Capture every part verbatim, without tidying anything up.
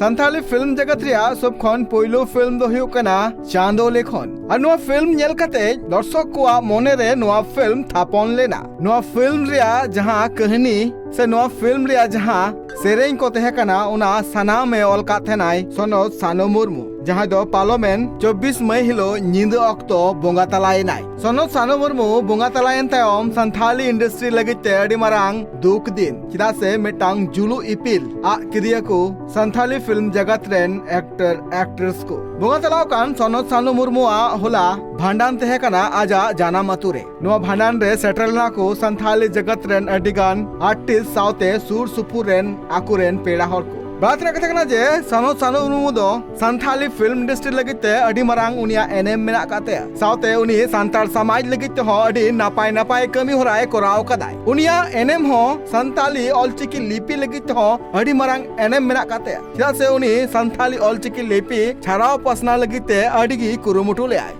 Santali film ᱡᱟᱜᱟᱛ ᱨᱮᱭᱟᱜ ᱥᱚᱵ ᱠᱷᱚᱱ ᱯᱳᱭᱞᱳ ᱯᱷᱤᱞᱢ ᱫᱚ ᱦᱩᱭᱩᱜ ᱠᱟᱱᱟ ᱪᱟᱸᱫᱚ ᱞᱮᱠᱷᱚᱱ᱾ ᱟᱨ ᱱᱚᱣᱟ ᱯᱷᱤᱞᱢ ᱧᱮᱞ ᱠᱟᱛᱮ ᱫᱚᱨᱥᱚᱠ ᱠᱚᱣᱟᱜ ᱢᱚᱱᱮ ᱨᱮ ᱱᱚᱣᱟ ᱯᱷᱤᱞᱢ ᱛᱷᱟᱯᱚᱱ ᱞᱮᱱᱟ᱾ ᱱᱚᱣᱟ ᱯᱷᱤᱞᱢ ᱨᱮᱭᱟᱜ ᱡᱟᱦᱟᱸ ᱠᱟᱹᱦᱱᱤ ᱥᱮ ᱱᱚᱣᱟ ᱯᱷᱤᱞᱢ ᱨᱮᱭᱟᱜ ᱡᱟᱦᱟᱸ ᱥᱮᱨᱮᱧ ᱠᱚ ᱛᱟᱦᱮᱸ ᱠᱟᱱᱟ, ᱚᱱᱟ ᱥᱟᱱᱟᱢ ᱮ ᱚᱞ ᱠᱟᱫ ᱛᱟᱦᱮᱱᱟᱭ ᱥᱚᱱᱚᱛ ᱥᱟᱱᱩ ᱢᱩᱨᱢᱩ, ᱡᱟᱦᱟᱸᱭ ᱫᱚ ᱯᱟᱨᱚᱢᱮᱱ ᱪᱚᱵᱵᱤᱥ ᱢᱟᱹᱭ ᱦᱤᱞᱳᱜ ᱧᱤᱫᱟᱹ ᱚᱠᱛᱚ ᱵᱚᱸᱜᱟ ᱛᱟᱞᱟᱭᱮᱱᱟᱭ᱾ ᱥᱚᱱᱚᱛ ᱥᱟᱱᱩ ᱢᱩᱨᱢᱩ ᱵᱚᱸᱜᱟ ᱛᱟᱞᱟᱭᱮᱱ ᱛᱟᱭᱚᱢ ᱥᱟᱱᱛᱷᱟᱞᱤ ᱤᱱᱰᱟᱥᱴᱨᱤ ᱞᱟᱹᱜᱤᱫ ᱛᱮ ᱟᱹᱰᱤ ᱢᱟᱨᱟᱝ ᱫᱩᱠ ᱫᱤᱱ, ᱪᱮᱫᱟᱜ ᱥᱮ ᱢᱤᱫᱴᱟᱝ ᱡᱩᱞᱩᱜ ᱤᱯᱤᱞ ᱟᱫ ᱠᱮᱫᱮᱭᱟ ᱠᱚ ᱥᱟᱱᱛᱷᱟᱞᱤ ᱯᱷᱤᱞᱢ ᱡᱟᱜᱟᱛ ᱨᱮᱱ ᱮᱠᱴᱚᱨ ᱮᱠᱴᱨᱮᱥ ᱠᱚ᱾ ᱵᱚᱸᱜᱟ ᱛᱟᱞᱟᱣ ᱠᱟᱱ ᱥᱚᱱᱚᱛ ᱥᱟᱱᱩ ᱢᱩᱨᱢᱩᱣᱟᱜ ᱦᱚᱞᱟ ᱵᱷᱟᱸᱰᱟᱱ ᱛᱟᱦᱮᱸ ᱠᱟᱱᱟ ᱟᱡᱟᱜ ᱡᱟᱱᱟᱢ ᱟᱛᱳ ᱨᱮ᱾ ᱱᱚᱣᱟ ᱵᱷᱟᱸᱰᱟᱱ ᱨᱮ ᱥᱮᱴᱮᱨ ᱞᱮᱱᱟ ᱠᱚ ᱥᱟᱱᱛᱷᱟᱞᱤ ᱡᱟᱜᱟᱛ ᱨᱮᱱ ᱟᱹᱰᱤ ᱜᱟᱱ ᱟᱨᱴᱤᱥᱴ ᱥᱟᱶᱛᱮ ᱥᱩᱨ ᱥᱩᱯᱩᱨ ᱨᱮᱱ ᱟᱠᱚ ᱨᱮᱱ ᱯᱮᱲᱟ ᱦᱚᱲ ᱠᱚ᱾ ᱵᱟᱲᱟᱭ ᱛᱮᱱᱟᱜ ᱠᱟᱛᱷᱟ ᱠᱟᱱᱟ ᱡᱮ ᱥᱚᱱᱚᱛ ᱥᱟᱱᱩ ᱢᱩᱨᱢᱩ ᱫᱚ ᱥᱟᱱᱛᱷᱟᱞᱤ ᱯᱷᱤᱞᱢ ᱤᱱᱰᱟᱥᱴᱨᱤ ᱞᱟᱹᱜᱤᱫ ᱛᱮ ᱟᱹᱰᱤ ᱢᱟᱨᱟᱝ ᱩᱱᱤᱭᱟᱜ ᱮᱱᱮᱢ ᱢᱮᱱᱟᱜ ᱟᱠᱟᱫ ᱛᱟᱭᱟ᱾ ᱥᱟᱶᱛᱮ ᱩᱱᱤ ᱥᱟᱱᱛᱟᱲ ᱥᱚᱢᱟᱡᱽ ᱞᱟᱹᱜᱤᱫ ᱛᱮᱦᱚᱸ ᱟᱹᱰᱤ ᱱᱟᱯᱟᱭ ᱱᱟᱯᱟᱭ ᱠᱟᱹᱢᱤ ᱦᱚᱨᱟᱭ ᱠᱚᱨᱟᱣ ᱟᱠᱟᱫᱟᱭ᱾ ᱩᱱᱤᱭᱟᱜ ᱮᱱᱮᱢ ᱦᱚᱸ ᱥᱟᱱᱛᱟᱞᱤ ᱚᱞᱪᱤᱠᱤ ᱞᱤᱯᱤ ᱞᱟᱹᱜᱤᱫ ᱛᱮᱦᱚᱸ ᱟᱹᱰᱤ ᱢᱟᱨᱟᱝ ᱮᱱᱮᱢ ᱢᱮᱱᱟᱜ ᱟᱠᱟᱫ ᱛᱟᱭᱟ, ᱪᱮᱫᱟᱜ ᱥᱮ ᱩᱱᱤ ᱥᱟᱱᱛᱷᱟᱞᱤ ᱚᱞᱪᱤᱠᱤ ᱞᱤᱯᱤ ᱪᱷᱟᱨᱟᱣ ᱯᱟᱥᱱᱟᱣ ᱞᱟᱹᱜᱤᱫ ᱛᱮ ᱟᱹᱰᱤ ᱜᱮ ᱠᱩᱨᱩᱢᱩᱴᱩ ᱞᱮᱫᱟᱭ᱾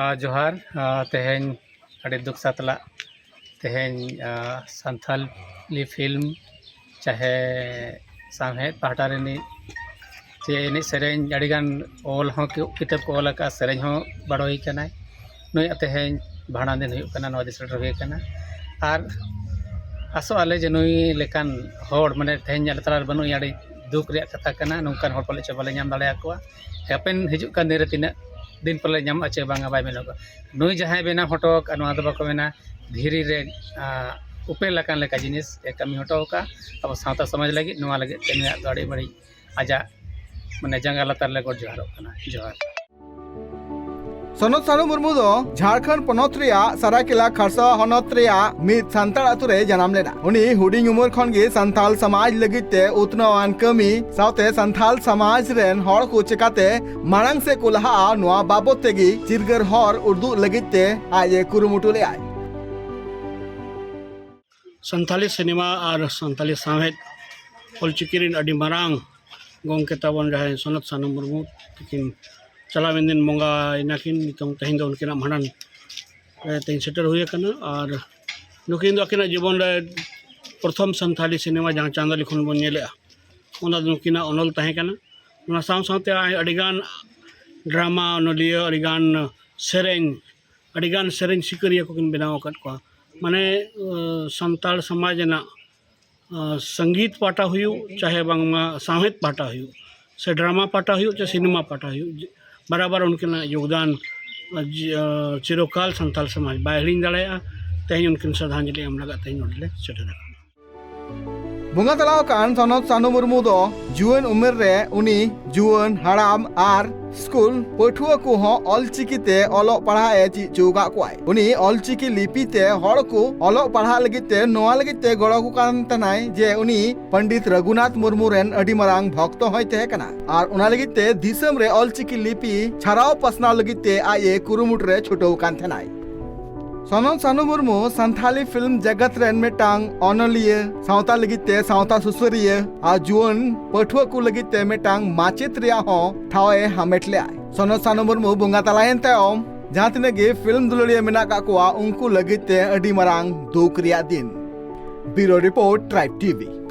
ᱟᱨ ᱡᱚᱦᱟᱨ᱾ ᱟᱨ ᱛᱮᱦᱮᱧ ᱟᱹᱰᱤ ᱫᱩᱠ ᱥᱟᱛᱞᱟᱜ ᱛᱮᱦᱮᱧ, ᱟᱨ ᱥᱟᱱᱛᱷᱟᱞᱤ ᱯᱷᱤᱞᱢ ᱪᱟᱦᱮ ᱥᱟᱶᱦᱮᱫ ᱯᱟᱦᱴᱟ ᱨᱤᱱᱤᱡ ᱪᱮ ᱮᱱᱮᱡ ᱥᱮᱨᱮᱧ ᱟᱹᱰᱤᱜᱟᱱ ᱚᱞ ᱦᱚᱸ ᱠᱤ-, ᱠᱤᱛᱟᱹᱵ ᱠᱚ ᱚᱞ ᱟᱠᱟᱫᱼᱟ, ᱥᱮᱨᱮᱧ ᱦᱚᱸ ᱵᱟᱲᱚᱭ ᱠᱟᱱᱟᱭ᱾ ᱱᱩᱭᱟᱜ ᱛᱮᱦᱮᱧ ᱵᱷᱟᱸᱰᱟᱱ ᱫᱤᱱ ᱦᱩᱭᱩᱜ ᱠᱟᱱᱟ, ᱱᱚᱣᱟ ᱫᱤᱥᱚᱢ ᱨᱮ ᱦᱩᱭ ᱠᱟᱱᱟ᱾ ᱟᱨ ᱟᱥᱚᱜ ᱟᱞᱮ ᱡᱮ ᱱᱩᱭ ᱞᱮᱠᱟᱱ ᱦᱚᱲ ᱢᱟᱱᱮ ᱛᱮᱦᱮᱧ ᱟᱞᱮ ᱛᱟᱞᱟᱨᱮ ᱵᱟᱹᱱᱩᱜ ᱮᱭᱟ, ᱟᱹᱰᱤ ᱫᱩᱠ ᱨᱮᱭᱟᱜ ᱠᱟᱛᱷᱟ ᱠᱟᱱᱟ᱾ ᱱᱚᱝᱠᱟᱱ ᱦᱚᱲ ᱯᱟᱞᱮ ᱪᱮ ᱵᱟᱞᱮ ᱧᱟᱢ ᱫᱟᱲᱮᱭᱟᱠᱚᱣᱟ᱾ ᱦᱟᱯᱮᱱ ᱦᱤᱡᱩᱜ ᱠᱟᱱ ᱫᱤᱱ ᱨᱮ ᱛᱤᱱᱟᱹᱜ ᱫᱤᱱ ᱯᱟᱞᱮ ᱧᱟᱢᱚᱜᱼᱟ ᱪᱮ ᱵᱟᱝᱟ ᱵᱟᱭ ᱢᱮᱱᱚᱜᱼᱟ᱾ ᱱᱩᱭ ᱡᱟᱦᱟᱸᱭ ᱵᱮᱱᱟᱣ ᱦᱚᱴᱚ ᱟᱠᱟᱫ, ᱱᱚᱣᱟ ᱫᱚ ᱵᱟᱠᱚ ᱢᱮᱱᱟ ᱫᱷᱤᱨᱤ ᱨᱮ, ᱟᱸ, ᱩᱯᱮᱞ ᱟᱠᱟᱱ ᱞᱮᱠᱟ ᱡᱤᱱᱤᱥ ᱮ ᱠᱟᱹᱢᱤ ᱦᱚᱴᱚ ᱟᱠᱟᱫ ᱟᱵᱚ ᱥᱟᱶᱛᱟ ᱥᱚᱢᱟᱡᱽ ᱞᱟᱹᱜᱤᱫ᱾ ᱱᱚᱣᱟ ᱞᱟᱹᱜᱤᱫ ᱛᱮ ᱱᱩᱭᱟᱜ ᱫᱚ ᱟᱹᱰᱤ ᱵᱟᱹᱲᱤᱡ ᱟᱡᱟᱜ ᱢᱟᱱᱮ ᱡᱟᱸᱜᱟ ᱞᱟᱛᱟᱨ ᱞᱮ ᱜᱚᱰ ᱡᱚᱦᱟᱨᱚᱜ ᱠᱟᱱᱟ᱾ ᱡᱚᱦᱟᱨ᱾ ᱥᱚᱱᱚᱛ ᱥᱟᱱᱩ ᱢᱩᱨᱢᱩ ᱫᱚ ᱡᱷᱟᱲᱠᱷᱚᱸᱰ ᱯᱚᱱᱚᱛ ᱨᱮᱭᱟᱜ ᱥᱟᱨᱟᱭᱠᱮᱞᱟ ᱠᱷᱟᱨᱥᱟᱣᱟ ᱦᱚᱱᱚᱛ ᱨᱮᱭᱟᱜ ᱢᱤᱫ ᱥᱟᱱᱛᱟᱲ ᱟᱛᱳ ᱨᱮ ᱡᱟᱱᱟᱢ ᱞᱮᱱᱟ᱾ ᱩᱱᱤ ᱦᱩᱰᱤᱧ ᱩᱢᱮᱨ ᱠᱷᱚᱱ ᱜᱮ ᱥᱟᱱᱛᱟᱲ ᱥᱚᱢᱟᱡᱽ ᱞᱟᱹᱜᱤᱫ ᱛᱮ ᱩᱛᱱᱟᱹᱣᱟᱱ ᱠᱟᱹᱢᱤ ᱥᱟᱶᱛᱮ ᱥᱟᱱᱛᱟᱲ ᱥᱚᱢᱟᱡᱽ ᱨᱮᱱ ᱦᱚᱲ ᱠᱚ ᱪᱮᱠᱟᱛᱮ ᱢᱟᱲᱟᱝ ᱥᱮᱫ ᱠᱚ ᱞᱟᱦᱟᱜᱼᱟ, ᱱᱚᱣᱟ ᱵᱟᱵᱚᱛ ᱛᱮᱜᱮ ᱪᱤᱨᱜᱟᱹᱞ ᱦᱚᱨ ᱩᱫᱩᱜ ᱞᱟᱹᱜᱤᱫ ᱛᱮ ᱟᱡ ᱮ ᱠᱩᱨᱩᱢᱩᱴᱩ ᱞᱮᱫᱟᱭ᱾ ᱥᱟᱱᱛᱟᱞᱤ ᱥᱤᱱᱮᱢᱟ ᱟᱨ ᱥᱟᱱᱛᱟᱞᱤ ᱥᱟᱶᱦᱮᱫ ᱚᱞᱪᱤᱠᱤ ᱨᱮᱱ ᱟᱹᱰᱤ ᱢᱟᱨᱟᱝ ᱜᱚᱢᱠᱮ ᱛᱟᱵᱚᱱ ᱡᱟᱦᱟᱸᱭ ᱥᱚᱱᱚᱛ ᱥᱟᱱᱩ ᱢᱩᱨᱢᱩ ᱛᱟᱹᱠᱤᱱ ᱪᱟᱞᱟᱣᱮᱱ ᱫᱤᱱ ᱵᱚᱸᱜᱟᱭᱮᱱᱟ ᱠᱤᱱ᱾ ᱱᱤᱛᱚᱝ ᱛᱮᱦᱮᱧ ᱫᱚ ᱩᱱᱠᱤᱱᱟᱜ ᱵᱷᱟᱸᱰᱟᱱ ᱨᱮ ᱛᱮᱦᱮᱧ ᱥᱮᱴᱮᱨ ᱦᱩᱭ ᱟᱠᱟᱱᱟ᱾ ᱟᱨ ᱱᱩᱠᱤᱱ ᱫᱚ ᱟᱹᱠᱤᱱᱟᱜ ᱡᱤᱵᱚᱱ ᱨᱮ ᱯᱨᱚᱛᱷᱚᱢ ᱥᱟᱱᱛᱟᱲᱤ ᱥᱤᱱᱮᱢᱟ ᱡᱟᱦᱟᱸ ᱪᱟᱸᱫᱟᱞᱤ ᱠᱷᱚᱱ ᱵᱚᱱ ᱧᱮᱞᱮᱜᱼᱟ, ᱚᱱᱟ ᱫᱚ ᱱᱩᱠᱤᱱᱟᱜ ᱚᱱᱚᱞ ᱛᱟᱦᱮᱸ ᱠᱟᱱᱟ᱾ ᱚᱱᱟ ᱥᱟᱶ ᱥᱟᱶᱛᱮ ᱟᱭ ᱟᱹᱰᱤᱜᱟᱱ ᱰᱨᱟᱢᱟ, ᱚᱱᱚᱞᱤᱭᱟᱹ, ᱟᱹᱰᱤᱜᱟᱱ ᱥᱮᱨᱮᱧ, ᱟᱹᱰᱤᱜᱟᱱ ᱥᱮᱨᱮᱧ ᱥᱤᱠᱟᱹᱨᱤᱭᱟᱹ ᱠᱚᱠᱤᱱ ᱵᱮᱱᱟᱣ ᱟᱠᱟᱫ ᱠᱚᱣᱟ᱾ ᱢᱟᱱᱮ ᱥᱟᱱᱛᱟᱲ ᱥᱚᱢᱟᱡᱽ ᱨᱮᱱᱟᱜ ᱥᱚᱝᱜᱤᱛ ᱯᱟᱦᱴᱟ ᱦᱩᱭᱩᱜ, ᱪᱟᱦᱮ ᱵᱟᱝᱢᱟ ᱥᱟᱶᱦᱮᱫ ᱯᱟᱦᱴᱟ ᱦᱩᱭᱩᱜ, ᱥᱮ ᱰᱨᱟᱢᱟ ᱯᱟᱦᱴᱟ ᱦᱩᱭᱩᱜ, ᱪᱮ ᱥᱤᱱᱮᱢᱟ ᱯᱟᱦᱴᱟ ᱦᱩᱭᱩᱜ, ᱵᱟᱨᱟᱵᱟᱨ ᱩᱱᱠᱤᱱᱟᱜ ᱭᱳᱜᱽᱫᱟᱱ ᱪᱤᱨᱚᱠᱟᱞ ᱥᱟᱱᱛᱟᱲ ᱥᱚᱢᱟᱡᱽ ᱵᱟᱭ ᱦᱤᱲᱤᱧ ᱫᱟᱲᱮᱭᱟᱜᱼᱟ᱾ ᱛᱮᱦᱮᱧ ᱩᱱᱠᱤᱱ ᱥᱨᱟᱫᱷᱟᱧᱡᱚᱞᱤ ᱮᱢ ᱞᱟᱹᱜᱤᱫ ᱛᱮᱦᱮᱧ ᱱᱚᱰᱮ ᱞᱮ ᱥᱮᱴᱮᱨ ᱟᱠᱟᱱᱟ᱾ ᱵᱚᱸᱜᱟ ᱛᱟᱞᱟ ᱟᱠᱟᱱ ᱥᱚᱱᱚᱛ ᱥᱟᱱᱩ ᱢᱩᱨᱢᱩ ᱫᱚ ᱡᱩᱣᱟᱹᱱ ᱩᱢᱮᱨ ᱨᱮ ᱩᱱᱤ ᱡᱩᱣᱟᱹᱱ, ᱦᱟᱲᱟᱢ ᱟᱨ ᱥᱠᱩᱞ ᱯᱟᱹᱴᱷᱩᱣᱟᱹ ᱠᱚᱦᱚᱸ ᱚᱞᱪᱤᱠᱤ ᱛᱮ ᱚᱞᱚᱜ ᱯᱟᱲᱦᱟᱜ ᱮ ᱪᱮᱫ ᱦᱚᱪᱚ ᱟᱠᱟᱫ ᱠᱚᱣᱟᱭ᱾ ᱩᱱᱤ ᱚᱞᱪᱤᱠᱤ ᱞᱤᱯᱤ ᱛᱮ ᱦᱚᱲ ᱠᱚ ᱚᱞᱚᱜ ᱯᱟᱲᱦᱟᱜ ᱞᱟᱹᱜᱤᱫ ᱛᱮ ᱱᱚᱣᱟ ᱞᱟᱹᱜᱤᱫ ᱛᱮ ᱜᱚᱲᱚ ᱟᱠᱚ ᱠᱟᱱ ᱛᱟᱦᱮᱱᱟᱭ ᱡᱮ ᱩᱱᱤ ᱯᱚᱱᱰᱤᱛ ᱨᱚᱜᱷᱩᱱᱟᱛᱷ ᱢᱩᱨᱢᱩ ᱨᱮᱱ ᱟᱹᱰᱤ ᱢᱟᱨᱟᱝ ᱵᱷᱚᱠᱛᱚ ᱦᱚᱸᱭ ᱛᱟᱦᱮᱸ ᱠᱟᱱᱟ ᱟᱨ ᱚᱱᱟ ᱞᱟᱹᱜᱤᱫ ᱛᱮ ᱫᱤᱥᱚᱢ ᱨᱮ ᱚᱞᱪᱤᱠᱤ ᱞᱤᱯᱤ ᱪᱷᱟᱨᱟᱣ ᱯᱟᱥᱱᱟᱣ ᱞᱟᱹᱜᱤᱫ ᱛᱮ ᱟᱡ ᱮ ᱠᱩᱨᱩᱢᱩᱴᱩ ᱨᱮ ᱪᱷᱩᱴᱟᱹᱣ ᱟᱠᱟᱱ ᱛᱟᱦᱮᱱᱟᱭ᱾ ᱥᱚᱱᱚᱛ ᱥᱟᱱᱩ ᱢᱩᱨᱢᱩ ᱥᱟᱱᱛᱷᱟᱞᱤ ᱯᱷᱤᱞᱢ ᱡᱟᱜᱟᱛ ᱨᱮᱱ ᱢᱤᱫᱴᱟᱝ ᱚᱱᱚᱞᱤᱭᱟᱹ, ᱥᱟᱶᱛᱟ ᱞᱟᱹᱜᱤᱫ ᱛᱮ ᱥᱟᱶᱛᱟ ᱥᱩᱥᱟᱹᱨᱤᱭᱟᱹ ᱟᱨ ᱡᱩᱣᱟᱹᱱ ᱯᱟᱹᱴᱷᱩᱣᱟᱹ ᱠᱚ ᱞᱟᱹᱜᱤᱫ ᱛᱮ ᱢᱤᱫᱴᱟᱝ ᱢᱟᱪᱮᱛ ᱨᱮᱭᱟᱜ ᱦᱚᱸ ᱴᱷᱟᱶ ᱮ ᱦᱟᱢᱮᱴ ᱞᱮᱫᱟᱭ᱾ ᱥᱚᱱᱚᱛ ᱥᱟᱱᱩ ᱢᱩᱨᱢᱩ ᱵᱚᱸᱜᱟ ᱛᱟᱞᱟᱭᱮᱱ ᱛᱟᱭᱚᱢ ᱡᱟᱦᱟᱸ ᱛᱤᱱᱟᱹᱜ ᱜᱮ ᱯᱷᱤᱞᱢ ᱫᱩᱞᱟᱹᱲᱤᱭᱟᱹ ᱢᱮᱱᱟᱜ ᱟᱠᱟᱫ ᱠᱚᱣᱟ, ᱩᱱᱠᱩ ᱞᱟᱹᱜᱤᱫ ᱛᱮ ᱟᱹᱰᱤ ᱢᱟᱨᱟᱝ ᱫᱩᱠ ᱨᱮᱭᱟᱜ ᱫᱤᱱ᱾ Bureau Report, Tribe T V᱾